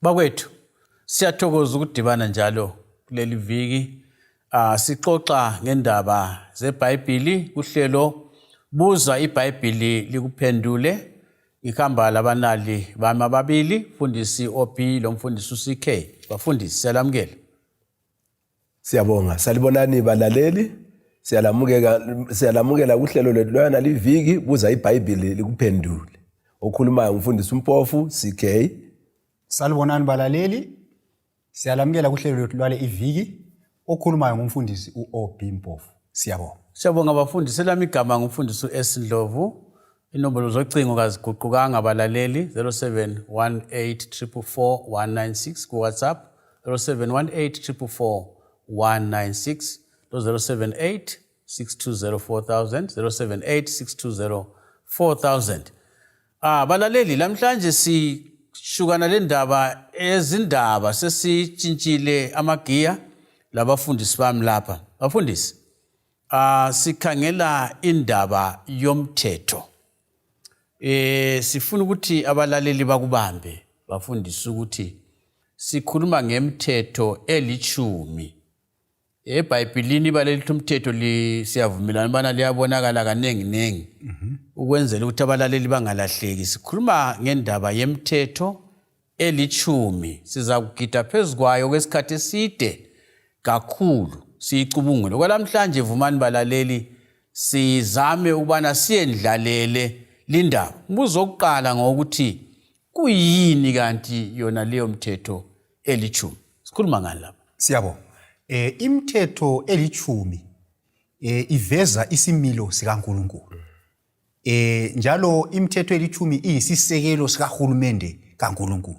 Bakwethu, siyathokoza ukudibana njalo kuleli viki. Sixoxa ngendaba zeBhayibhili kuhlelo Buza Ibhayibhili likuphendule. Ikhamba labanali bami ababili, mfundisi OP lo mfundisi uCK. Bafundisi, siyalamukela. Siyabonga. Salibonani balaleli. Siyalamukela kuhlelo lethu lwana liviki Buza Ibhayibhili likuphendule. Okhulumayo umfundisi uMpofu CK. Salibonani balaleli. Siyalamukela kuhlelo lethu lwale iviki. Okhulumayo ngumfundisi uOP Mpofu. Siyabonga. Siyabonga bafundisi. Lami igama ngumfundisi uS Ndlovu. Inombolo zocingo kaziguqukanga abalaleli 0718444196 ku WhatsApp 0718444196 078 6204000 balaleli lamhlanje sishukana le ndaba ezindaba sesitshintshile amagiya labafundisi bami lapha. Bafundisi, sikhangela indaba yomthetho. Sifuna ukuthi abalaleli bakubambe bafundise ukuthi sikhuluma ngemthetho eli-10. EBhayibhilini balelithi umthetho siyavumelana bana liyabonakala kanengi ukwenzela ukuthi abalaleli bangalahleki. Sikhuluma ngendaba yemthetho eli-10. Siza kugida phezukwayo kwesikhathi eside kakhulu siyicubungule. Kwalamhlanje vumani balaleli sizame ukubana siyendlalele lindaba. Umbuzo wokuqala ngokuthi kuyini kanti yona leyo mthetho eli-10? Sikhuluma ngani lapha? Siyabonga. Imithetho eli-10 iveza isimilo sikaNkulunkulu. Njalo imithetho eli-10 iyisisekelo sikahulumende kaNkulunkulu.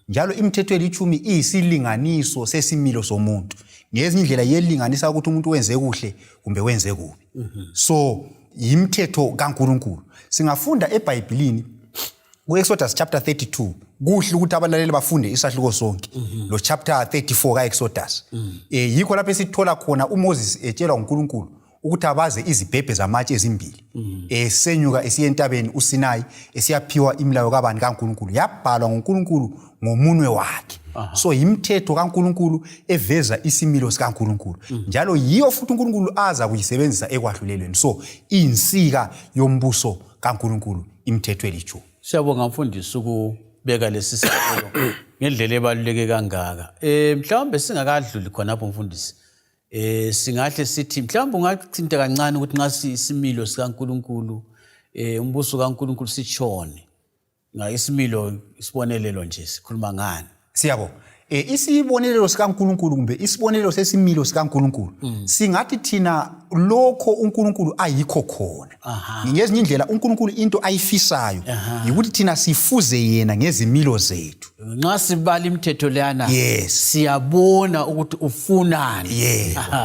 Njalo imithetho eli-10 iyisilinganiso sesimilo somuntu. Ngezinye indlela yelinganisa ukuthi umuntu wenze kuhle kumbe wenze kubi. So imithetho kaNkulunkulu. Singafunda eBhayibhilini ku-Exodus chapter 32. Kuhle ukuthi abalaleli bafunde isahluko sonke. Lo chapter 34 ka-Exodus. Yikho lapho esithola khona uMoses etshelwa uNkulunkulu ukuthi abaze izibhebhe zamatshe ezimbili. Senyuka esiye entabeni uSinayi esiyaphiwa imilayo kabani kaNkulunkulu. Yabhalwa nguNkulunkulu ngomunwe wakhe. So imithetho kaNkulunkulu eveza isimilo sikaNkulunkulu. Njalo yiyo futhi uNkulunkulu aza kuyisebenzisa ekwahlulelweni. So insika yombuso kaNkulunkulu imithetho eli-10. Siyabonga mfundisi ukubeka lesi sicelo ngendlela ebaluleke kangaka. Mhlawumbe singakadluli khonapho mfundisi. Singahle sithi mhlawumbe ungacithinta kancane ukuthi nxa isimilo sikaNkulunkulu umbuso kaNkulunkulu sitshone. Isimilo isibonelelo nje sikhuluma ngani? Siyabonga. Isibonelelo sikaNkulunkulu kumbe isibonelelo sesimilo sikaNkulunkulu singathi thina lokho uNkulunkulu ayikho khona. Ngezinye indlela uNkulunkulu into ayifisayo ukuthi thina sifuze yena ngezimilo zethu. Nxa sibala imithetho leyana siyabona ukuthi ufunani.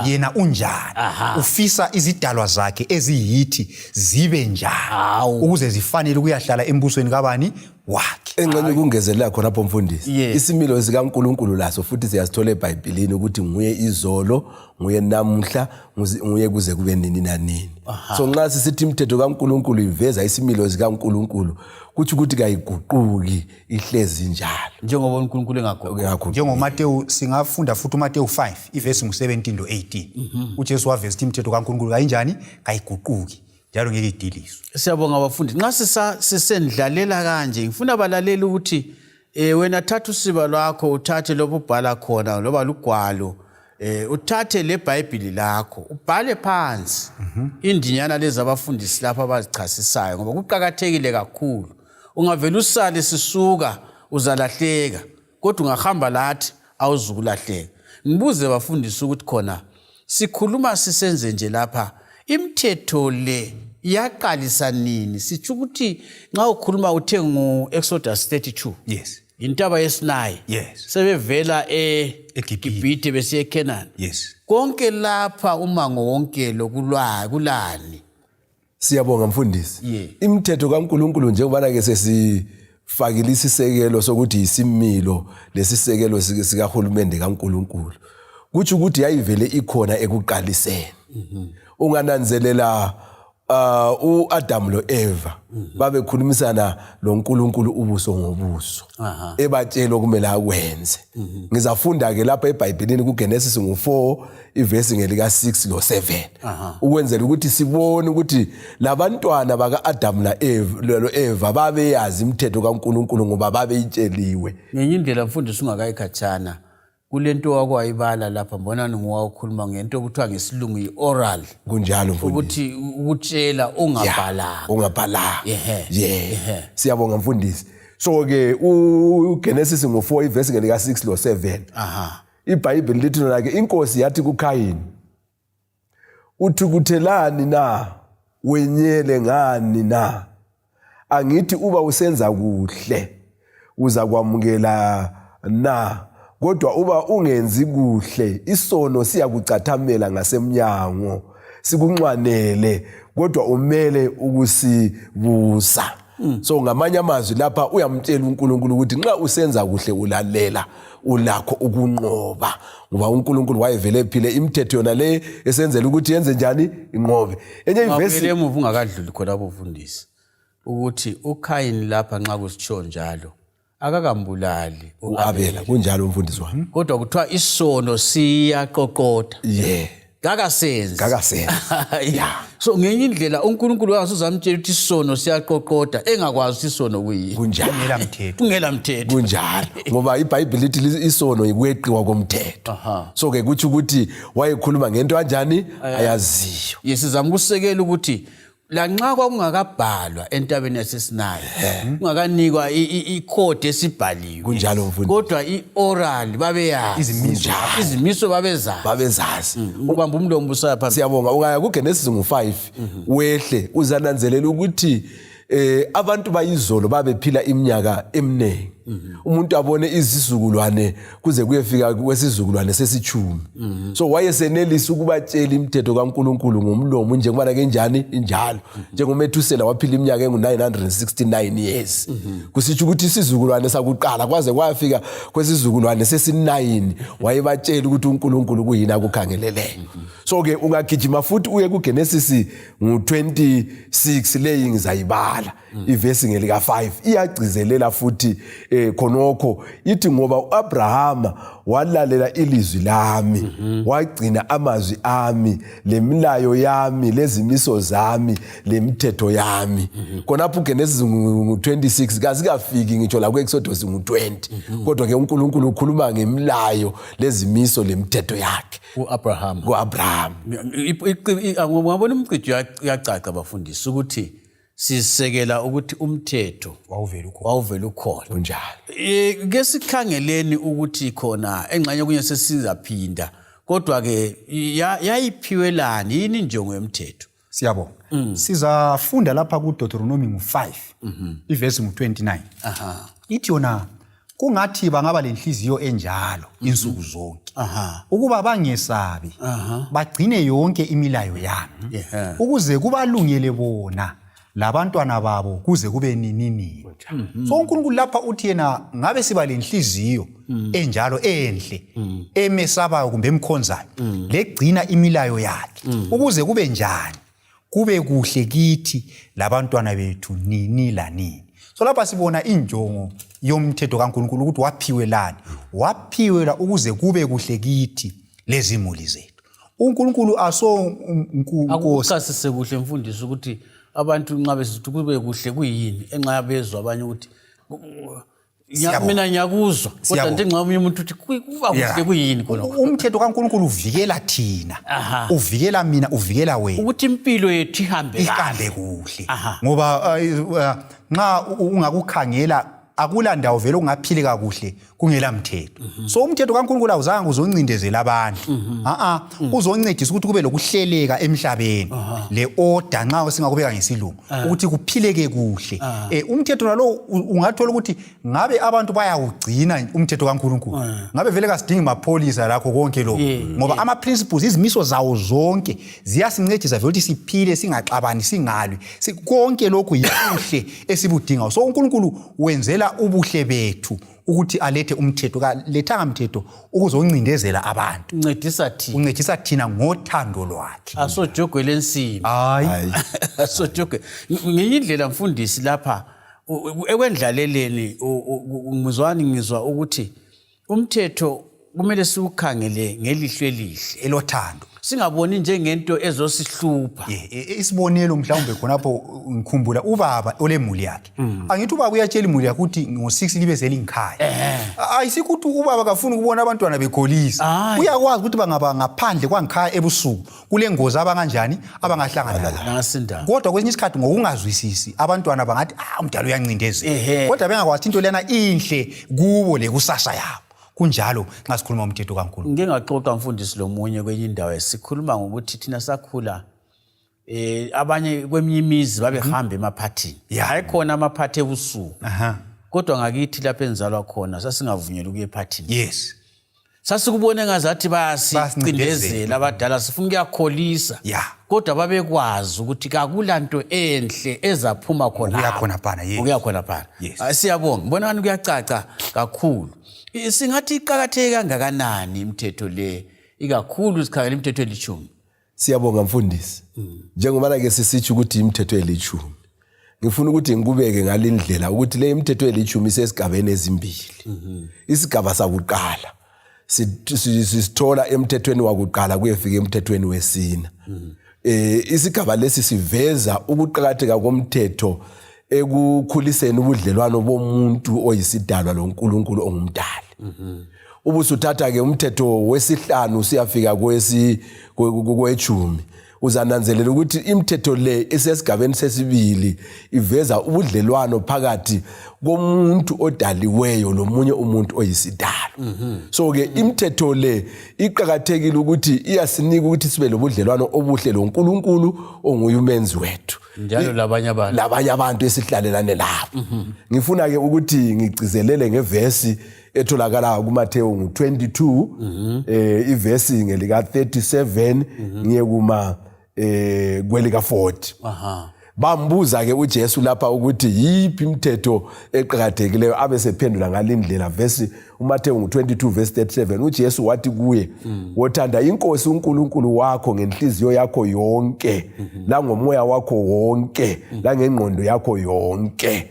Yena unjani. Ufisa izidalwa zakhe eziyithi zibe njani ukuze zifanele ukuyahlala embusweni kabani wakhe. Engxenye kungezela khona lapho mfundisi. Isimilo sikaNkulunkulu laso futhi siyasithola eBhayibhilini ukuthi nguye izolo, nguye namuhla, nguye kuze kube nini nanini. So nxa sisithi imithetho kaNkulunkulu iveza isimilo sikaNkulunkulu kuthi ukuthi kayiguquki ihlezi njalo. Njengoba uNkulunkulu engaguquki. NjengoMateyu singafunda futhi uMateyu 5 ivesi ngu17 lo 18. uJesu waveza imithetho kaNkulunkulu kayinjani? Kayiguquki. Njalo ngeke idiliswe. Siyabonga abafundi. Nxa sisendlalela kanje ngifuna abalaleli ukuthi wena thatha usiba lwakho uthathe lobo ubhala khona loba lugwalo uthathe leBhayibhili lakho ubhale phansi indinyana lezi abafundisi lapha abazichasisayo ngoba kuqhakathekile kakhulu. Ungavela usale sisuka uzalahleka kodwa ungahamba lathi awuzukulahleka. Ngibuze bafundisi ukuthi khona sikhuluma sisenze nje lapha imithetho le yaqalisa nini? Sitsho ukuthi nxa ukhuluma uthe ngo-Exodus 32. Intaba yeSinayi. Sebevela eGibhithe besiye eKhenani. Konke lapha umango wonke lokulani? Siyabonga mfundisi. Imithetho kaNkulunkulu njengoba ke sesifakile isisekelo sokuthi isimilo lesisekelo sikahulumende kaNkulunkulu. Kuthi ukuthi yayivele ikhona ekuqaliseni. Ungananzelela uAdam lo Eva babekhulumisana loNkulunkulu ubuso ngobuso ebatshela okumele akwenze. Ngizafunda ke lapha eBhayibhelini kuGenesis 4 ivesi ngelika 6 lo 7 ukwenzela ukuthi sibone ukuthi labantwana baka Adam na Eva babeyazi imithetho kaNkulunkulu ngoba babeyitsheliwe. Ngenye indlela mfundisi ungakayikhatshana kulento wakwayibala lapha mbonani ngowakhuluma ngento okuthiwa ngesilungu i-oral. Kunjalo mfundisi. Ukuthi ukutshela ungabhalanga. Siyabonga mfundisi. So ke uGenesis 4 ivesi ngelika 6 lo 7 iBhayibheli lithi nona ke inkosi yathi kuKhayini uthukuthelani na wenyele ngani na angithi uba usenza kuhle uza kwamukela na kodwa uba ungenzi kuhle isono siyakucathamela ngasemnyango sikunxwanele kodwa umele ukusibusa. So ngamanye amazwi lapha uyamtshela uNkulunkulu ukuthi nxa usenza kuhle ulalela ulakho ukunqoba ngoba uNkulunkulu wayevele ephile imithetho yona le esenzela ukuthi yenze njani inqobe. Enye ivesi emuva ungakadluli khona abofundisi ukuthi uKhayini lapha nxa kusitsho njalo akakambulali uAbela kunjalo umfundisi wami kodwa kuthiwa isono siyaqoqoda. Kakasenzi. So ngenye indlela uNkulunkulu wasuzamtshela ukuthi isono siyaqoqoda engakwazi ukuthi isono kuyini. Kunjalo kungela mthetho. Kunjalo ngoba iBhayibheli lithi isono ikweqiwa komthetho. So ke kuthi ukuthi wayekhuluma ngento kanjani ayaziyo. Yesizama ukusekela ukuthi lanxa kwakungakabhalwa entabeni yaseSinayi ungakanikwa ikhodi esibhaliwe kunjalo mfundisi kodwa iOral babeyazi izimiso babezazi ubamba umlomo busaya phambi. Siyabonga ungaya kuGenesis 5 wehle uzananzelela ukuthi abantu bayizolo babephila iminyaka eminingi. Umuntu abone izizukulwane kuze kuyefika kwesizukulwane sesithumi. So wayesenelisa ukubatshela imithetho kaNkulunkulu ngomlomo njengoba ke njani injalo. Njengomethusela waphila iminyaka engu969 years. Kusitsho ukuthi isizukulwane sakuqala kwaze kwafika kwesizukulwane sesi9 wayebatshela ukuthi uNkulunkulu kuyini akukhangeleleyo. So ke ungagijima futhi uye kuGenesis 26 leyi ngizayibala ivesi ngelika 5 iyagcizelela futhi khonokho ithi ngoba uAbrahama walalela ilizwi lami wagcina amazwi ami lemilayo yami lezimiso zami lemithetho yami. Khonapho uGenesis 26 kasikafiki ngitsho la kuExodus 20 kodwa ke uNkulunkulu ukhuluma ngemilayo lezimiso lemithetho yakhe kuAbraham. Ngibona umcijo yacaca abafundisi ukuthi sisekela ukuthi umthetho wawuvela ukhona kunjalo. Ke sikhangeleni ukuthi khona engxanye kunye sesizaphinda kodwa ke yayiphiwelani yini injongo yomthetho. Siyabonga. Sizafunda lapha kuDeuteronomy 5 ivesi 29 ithi yona kungathi bangaba lenhliziyo enjalo insuku zonke ukuba bangesabi bagcine yonke imilayo yami ukuze kubalungele bona labantwana babo kuze kube nini. So uNkulunkulu lapha uthi yena ngabe siba lenhliziyo enjalo enhle emesabayo kumbe emkhonzayo legcina imilayo yakhe ukuze kube njani kube kuhle kithi labantwana bethu nini lanini. So lapha sibona injongo yomthetho kaNkulunkulu ukuthi waphiwelani waphiwela ukuze kube kuhle kithi lezimuli zethu. uNkulunkulu nkosi akukasise kuhle mfundisi ukuthi abantu nxa besithi kube kuhle kuyini enxa bezwa abanye ukuthi mina ngiyakuzwa kodwa njengoba omunye umuntu uthi kuba kuhle kuyini khona. Umthetho kaNkulunkulu uvikela thina uvikela mina uvikela wena ukuthi impilo yethu ihambe kuhle ngoba nxa ungakukhangela akula ndawo vele ungaphile kakuhle kungela mthetho. So umthetho kaNkulunkulu awuzange uzoncindezela abantu uzoncedisa ukuthi kube lokuhleleka emhlabeni le order nxa singakubeka ngesilungu ukuthi kuphileke kuhle. Umthetho nalo ungathola ukuthi ngabe abantu bayawugcina umthetho kaNkulunkulu ngabe vele kasidingi mapholisa lakho konke lokho ngoba ama principles izimiso zawo zonke ziyasincedisa vele ukuthi siphile singaxabani singalwi konke lokho yikuhle esibudinga. So uNkulunkulu wenzela ubuhle bethu ukuthi alethe umthetho kalethanga umthetho ukuzoncindezela abantu. Uncedisa thina ngothando lwakhe. Asojogwele ensimbi. Hayi. Asojogwe. Ngiyindlela mfundisi lapha ekwendlaleleni ngizwa ukuthi umthetho kumele siukhangele ngelihlo elihle elothando. Singaboni njengento ezosihlupha. Isibonelo mhlawumbe khonapho ngikhumbula ubaba olemuli yakhe. Angithi ubaba uyatshela imuli yakhe ukuthi ngo6 libe selingikhaya. Ayisikho ukuthi ubaba kafuna ukubona abantwana begolisa. Uyakwazi ukuthi bangaba ngaphandle kwangikhaya ebusuku kule ngozi abanganjani abangahlangana nayo. Kodwa kwesinye isikhathi ngokungazwisisi abantwana bangathi umdala uyancindezela. Kodwa bengakwazi into lena inhle kubo lekusasa yabo. Kunjalo nxa sikhuluma umthetho kaNkulunkulu. Ngike ngaxoxa mfundisi lomunye kwenye indawo esikhuluma ngokuthi thina sakhula abanye kweminye imizi babehamba emaphathini. Hayi khona amaphathi ebusuku. Kodwa ngakithi lapho enzalwa khona sasingavunyelwa ukuya ephathini. Yes. Sasikubone ngazathi bayasicindezela abadala sifuna ukuyakholisa. Kodwa babekwazi ukuthi kakulanto enhle ezaphuma khona. Ukuyakhona phana. Siyabonga. Mbona ngani kuyacaca kakhulu. Singathi iqhakatheke kangakanani imithetho le ikakhulu sikhangela imithetho elishumi. Siyabonga mfundisi. Njengoba ke sisithi ukuthi imithetho elishumi. Ngifuna ukuthi ngikubeke ngalindlela ukuthi le imithetho elishumi isesigabeni ezimbili. Isigaba sakuqala sithola emthethweni wakuqala kuyefika emthethweni wesine. Isigaba lesi siveza ukuqhakatheka komthetho ekukhuliseni ubudlelwano bomuntu oyisidalwa loNkulunkulu ongumdali. Ubusuthatha ke umthetho wesihlanu siyafika kwechumi. Uzananzelela ukuthi imithetho le esesigabeni sesibili iveza ubudlelwano phakathi komuntu odaliweyo lomunye umuntu oyisidalwa. So ke imithetho le iqhakathekile ukuthi iyasinika ukuthi sibe lobudlelwano obuhle loNkulunkulu onguye umenzi wethu. Njalo labanye abantu esihlalelane labo. Ngifuna ke ukuthi ngigcizelele ngevesi etholakala kuMathewu 22 ivesi ngelika 37 ngiye kuma kwelika 40. Bambuza ke uJesu lapha ukuthi yipi imithetho eqhakathekileyo abesephendula ngalindlela vesi uMathewu 22 verse 37 uJesu wathi kuye wothanda inkosi uNkulunkulu wakho ngenhliziyo yakho yonke la ngomoya wakho wonke la ngengqondo yakho yonke.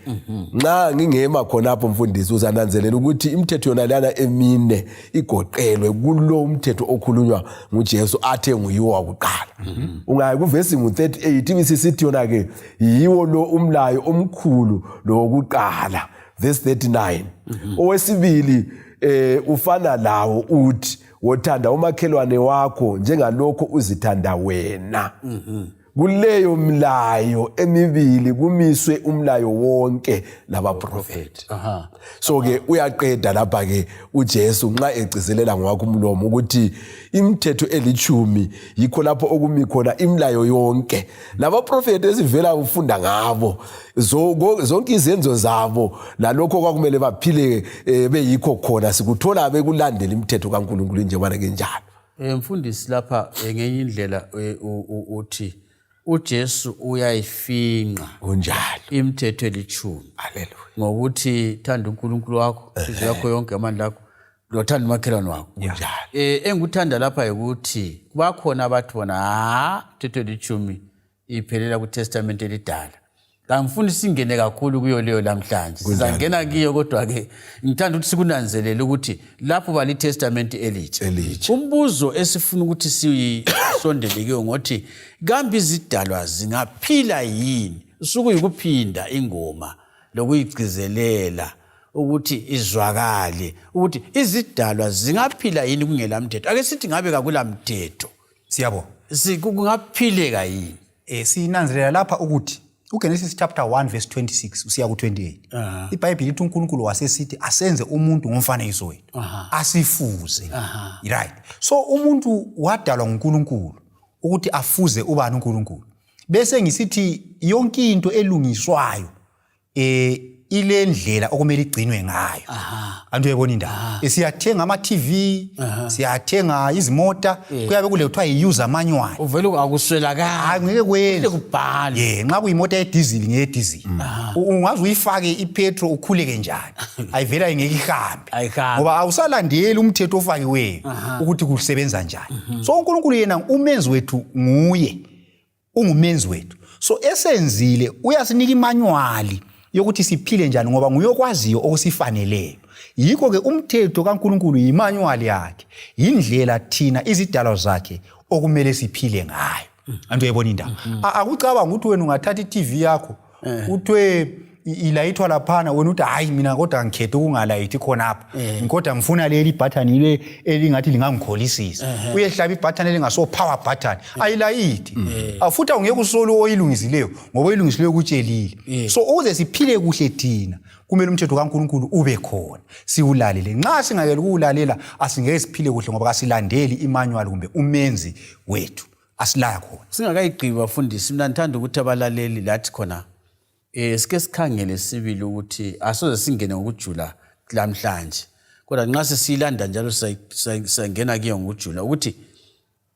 Nxa ngingema khonapho mfundisi uzananzelela ukuthi imithetho yona lana emine igoqelwe kulo umthetho okhulunywa nguJesu athe nguyiwo wakuqala. Ungayi kuvesi 38 ibisisithi yona ke yiwo lo umlayo omkhulu lo wokuqala verse 39. Owesibili ufana lawo uthi wothanda umakhelwane wakho njengalokho uzithanda wena. Kuleyo mlayo emibili kumiswe umlayo wonke labaprofeti. So ke uyaqeda lapha ke uJesu nxa egcizelela ngwakho umlomo ukuthi imithetho elishumi yikho lapho okumi khona imlayo yonke labaprofeti esivela ufunda ngabo zonke izenzo zabo nalokho kwakumele baphile beyikho khona sikuthola bekulandela imithetho kaNkulunkulu njengoba ke njalo. Mfundisi lapha ngenye indlela uthi uJesu uyayifinqa unjalo imithetho elishumi. Haleluya. Ngokuthi thanda uNkulunkulu wakho inhliziyo yakho yonke amandla akho lothanda umakhelwane wakho unjalo. Engikuthanda lapha ukuthi bakhona abathi bona imithetho elishumi iphelela kuTestament elidala. Ngifuna singene kakhulu kuyo leyo namhlanje. Sizangena kiyo kodwa ke ngithanda ukuthi sikunanzelele ukuthi lapho bali Testament elitsha. Umbuzo esifuna ukuthi siyisondele kiyo ngothi kambe izidalwa zingaphila yini? Usuku yikuphinda ingoma lokuyigcizelela ukuthi izwakale ukuthi izidalwa zingaphila yini kungela mthetho. Ake sithi ngabe kakula mthetho. Siyabo. Kungaphileka yini? Sinanzelela lapha ukuthi uGenesis chapter 1 verse 26 usiya ku28. IBhayibheli lithi uNkulunkulu wasesithi asenze umuntu ngomfanekiso wethu. Asifuze. Right. So umuntu wadalwa nguNkulunkulu ukuthi afuze ubani uNkulunkulu. Bese ngisithi yonke into elungiswayo ile ndlela okumele igcinwe ngayo. Antu uyayibona indaba. Siyathenga ama TV, siyathenga izimota, kuyabe kulethwa i-user manual. Uvela akuswelakala. Ngeke kwenze kubhale. Nxa kuyimota ye-diesel ngeye-diesel. Ungaze uyifake ipetrol ukhuleke njani? Ayivela ingeke ihambe. Ngoba awusalandeli umthetho ofakiweyo ukuthi kusebenza njani. So uNkulunkulu yena umenzi wethu nguye. Ungumenzi wethu. So esenzile uyasinika imanuali yokuthi siphile njani ngoba nguyokwaziyo okusifaneleyo. Yikho ke umthetho kaNkulunkulu yimanuali yakhe. Indlela thina izidalwa zakhe okumele siphile ngayo. Antu uyayibona indaba. Akucabanga ukuthi wena ungathatha iTV yakho uthwe ilayithwa laphana wena uthi hayi mina kodwa ngikhethe ukungalayithi khona apha. Kodwa ngifuna leli button ile elingathi lingangikholisisa. Uyehlaba ibutton elingaso power button. Ayilayithi. Afuthi ungeke usolo oyilungisileyo ngoba oyilungisileyo kutshelile. So uze siphile kuhle thina. Kumele umthetho kaNkulunkulu ube khona. Siwulalele. Nxa singakele ukuwulalela asingeke siphile kuhle ngoba kasilandeli imanual kumbe umenzi wethu. Asilaya khona. Singakayigqiba bafundisi mina ngithanda ukuthi abalaleli lathi khona sike sikhangele sibili ukuthi asoze singene ngokujula namhlanje. Kodwa nxa sesiyilanda njalo sayingena kiyo ngokujula ukuthi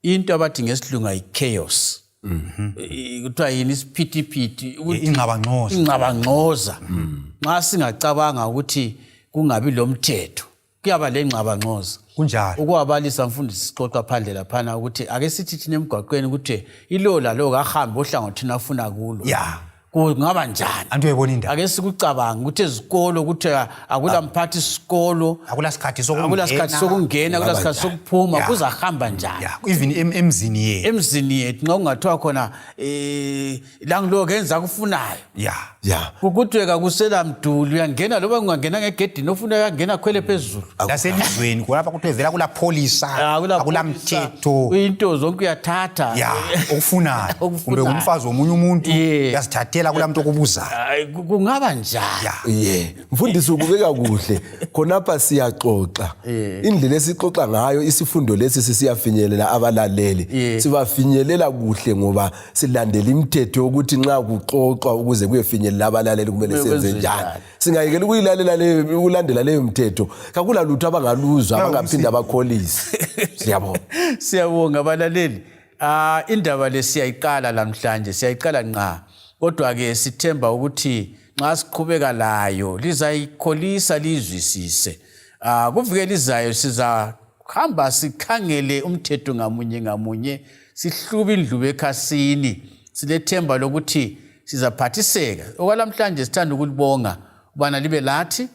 into abathi ngesilungu yi-chaos. Kuthiwa yini isiphithiphithi ingxabangxoza. Nxa singacabanga ukuthi kungabi lo mthetho kuyaba lengxabangxoza. Kunjalo. Ukwabalisa mfundisi sixoxa phandle laphana ukuthi ake sithi thina emgwaqweni ukuthi ilo lalo kahambe ohlangothini afuna kulo. Kungaba njani? Antu uyayibona indaba. Ake sikucabanga ukuthi ezikolo ukuthi akula mphathi isikolo, akula sikhathi sokungena, akula sikhathi sokuphuma, kuzahamba njani? Even emzini yethu. Emzini yethu nxa kungathiwa khona la ngilo kenza kufunayo. Kukuthi kusela mduli uyangena loba ungangena ngegedini ofuna uyangena khwele phezulu. Laselizweni kulapha kuthi vela kula police, akula mthetho. Into zonke uyathatha. Okufunayo. Kumbe umfazi omunye umuntu yasithathela kula muntu okubuza. Kungaba njani? Mfundisi ukubeka kuhle khonapha siyaxoxa. Indlela esixoxa ngayo isifundo lesi sisiyafinyelela abalaleli. Sibafinyelela kuhle ngoba silandela imithetho ukuthi nxa kuxoxwa ukuze kuyefinyelela abalaleli kumele senze njani. Singayekela ukulandela leyo mithetho kakula lutho abangaluzwa abangaphinda bakholise. Siyabonga. Siyabonga abalaleli. Indaba lesiyayiqala namhlanje siyayiqala nqa. Kodwa ke sithemba ukuthi nxa siqhubeka layo lizayikholisa lizwisise. Kuvikela izayo sizahamba sikhangele umthetho ngamunye sihlube indlube ekhasini silethemba lokuthi sizaphathiseka. Okwalamhlanje sithanda ukulibonga ubana libe lathi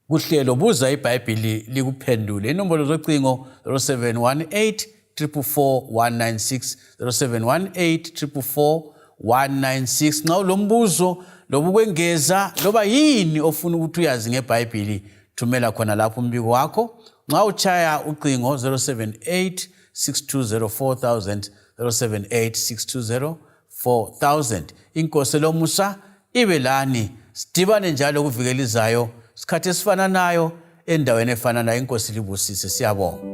kuhlelo Buza Ibhayibhili likuphendule. Inombolo zocingo 0718 444 196 0718 444 196. Nxa ulombuzo loba ukwengeza loba yini ofuna ukuthi uyazi ngeBhayibhili thumela khona lapho umbiko wakho. Nxa uchaya ucingo 078 620 4000 078 620 4000. Inkosi lomusa ibe lani. Sidibane njalo kuvikela izayo sikhathi esifana nayo endaweni efana nayo. Inkosi libusise. Siyabonga.